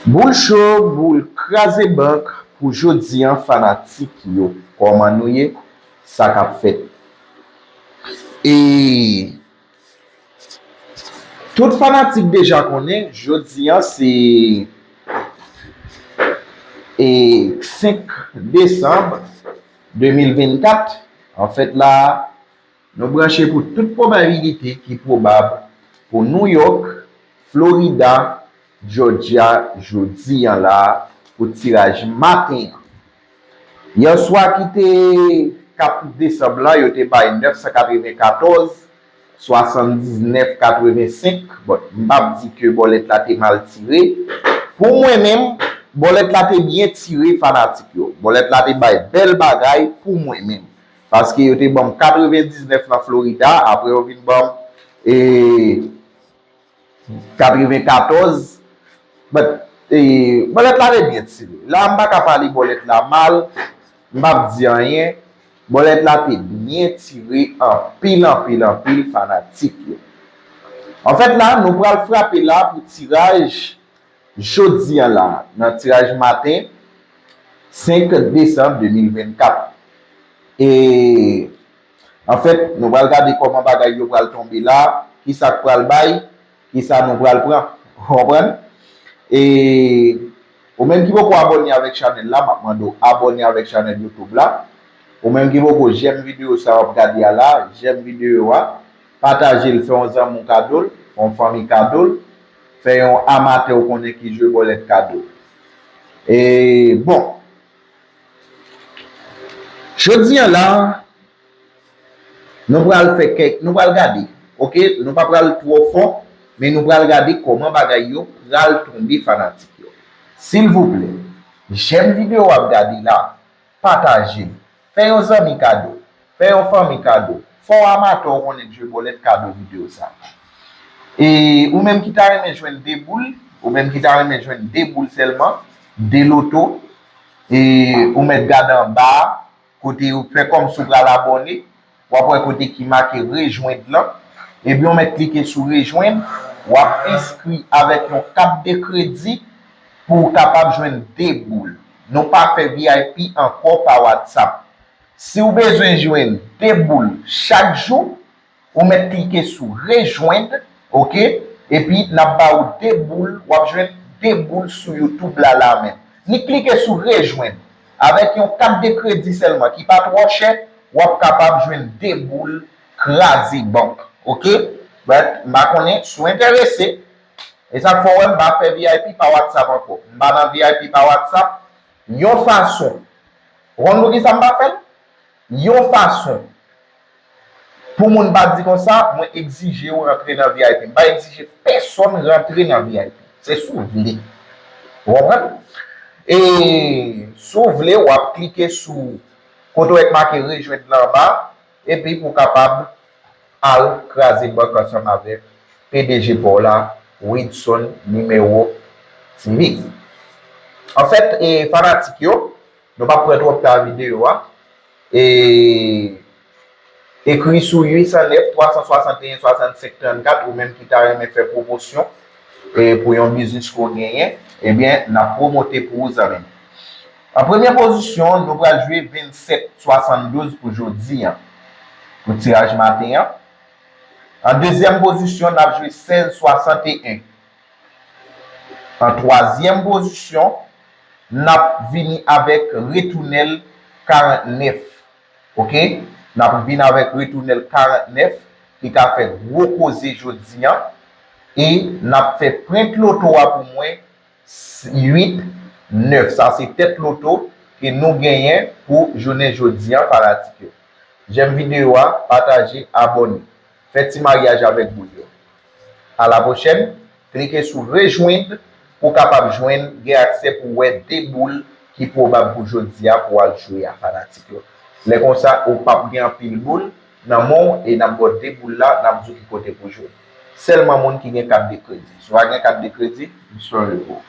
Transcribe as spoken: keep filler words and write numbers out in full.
Boul cho, boul kraze bank pou jodi an, fanatik yo. Kòman nou ye? Sa k ap fèt? E tout fanatik deja konnen, jodi an se e senk desanm de mil vennkat. Anfèt la, nou branche pou tout pwobabilite ki pwobab pou New York, Florida, Georgia jodi an la pou tiraj maten an. Yèswa ki te kat desanm la, yo te bay nèf san katrevenkatòz, swasanndiznèf katrevensenk. Bon, m p ap di ke bòlèt la te mal tire. Pou mwen menm, bòlèt la te byen tire, fanatik yo. Bòlèt la te bay bèl bagay pou mwen menm. Paske yo te ban m katrevendiznèf nan Florida, apre yo vin ban m e katrevenkatòz. But, e, bòlèt la te byen tire. La, m pa ka pale bòlèt la mal, m p ap di anyen. Bòlèt la te byen tire anpil, anpil, anpil, fanatik yo. Anfèt la, nou pral frape la pou tiraj jodi an la, nan tiraj maten senk desanm de mil vennkat. E, anfèt, nou pral gade kòman bagay yo pral tonbe la, kisa k pral bay, kisa nou pral pran. Ou konprann? E ou menm ki poko abòne avèk chanèl la, m ap mande w abòne avèk chanèl YouTube la. Ou menm ki poko jèm videyo sa w ap gade a la, jèm videyo a, pataje l, fè yon zanmi w kado l, fè yon fanmi kado l, fè yon amatè w konnen ki jwe bòlèt kado l. E bon, jodi an la, nou pral fè kèk, nou pral gade, oke? Nou pa pral twò fon, men nou pral gade kòman bagay yo pral tonbe, fanatik yo. Silvouplè, jèm videyo w ap gade la, pataje l, fè yon zanmi kado, fè yon fanmi kado, fè yon amatè w konnen k jwe bòlèt kado videyo sa. E ou menm ki ta renmen jwenn de boul, ou menm ki ta renmen jwenn de boul sèlman, de loto, e ou mèt gade anba a, kote yo fè kòmsi w pral abòne, w ap wè kote ki make rejwenn lan. Ebyen, w mèt klike sou rejwenn, w ap enskri avèk yon kat de kredi pou w kapab jwenn de boul. Nou pa fè V I P ankò pa WhatsApp. Si w bezwen jwenn de boul chak jou, ou mèt klike sou rejwenn, oke? Epi n ap ba ou de boul, w ap jwenn de boul sou YouTube la, la menm. Ni klike sou rejwenn. Avèk yon kat de kredi sèlman, ki pa twò chè, w ap kapab jwenn de boul kraze bank, oke? But, m pa konnen si w enterese. E sa k fè w wè m pa fè V I P pa WhatsApp ankò. M pa nan V I P pa WhatsApp. Yon fason. Ou konn poukisa m pa fè l? Yon fason pou moun pa di konsa, mwen egzije w rantre nan V I P. M pa egzije pèsonn rantre nan V I P. Se si w vle. Ou konprann? E si w vle, w ap klike sou kote w wè k make rejwenn lan anba, epi pou w kapab al kraze bank ansanm avèk P D G pa w la, Widson Nimewo T V. Anfèt, e, fanatik yo, nou p ap pran twòp tan videyo a. E, ekri sou uit san nèf, twa san swasanteyen, swasannsenk trannkat, ou menm ki ta renmen fè pwomosyon, e, pou yon biznis ke w genyen, ebyen, n ap pwomote pou ou, zanmi m. An premye pozisyon, nou pral jwe vennsèt swasanndouz pou jodi an, pou tiraj maten an. An dezyèm pozisyon, n ap jwe sèz swasanteyen. An twazyèm pozisyon, n ap vini avèk retounèl karantnèf. Oke? N ap vin avèk retounèl karantnèf ki ka fè gwo koze jodi an. E n ap fè prent loto a pou mwen, uit nèf. Sa se tèt loto ke nou genyen pou jounen jodi an, fanatik yo. Jèm videyo a, pataje, abòne. Fè ti maryaj avèk boul yo. A la pwochèn, klike sou rejwenn pou w kapab jwenn, gen aksè pou w wè de boul ki pwobab pou jodi a pou w al jwe a, fanatik yo. Lè konsa, ou p ap gen anpil boul nan men w e n ap ba w de boul la, n ap di w ki kote pou w jwe. Sèlman moun ki gen kat de kredi. Si w pa gen kat de kredi, m sorry pou ou.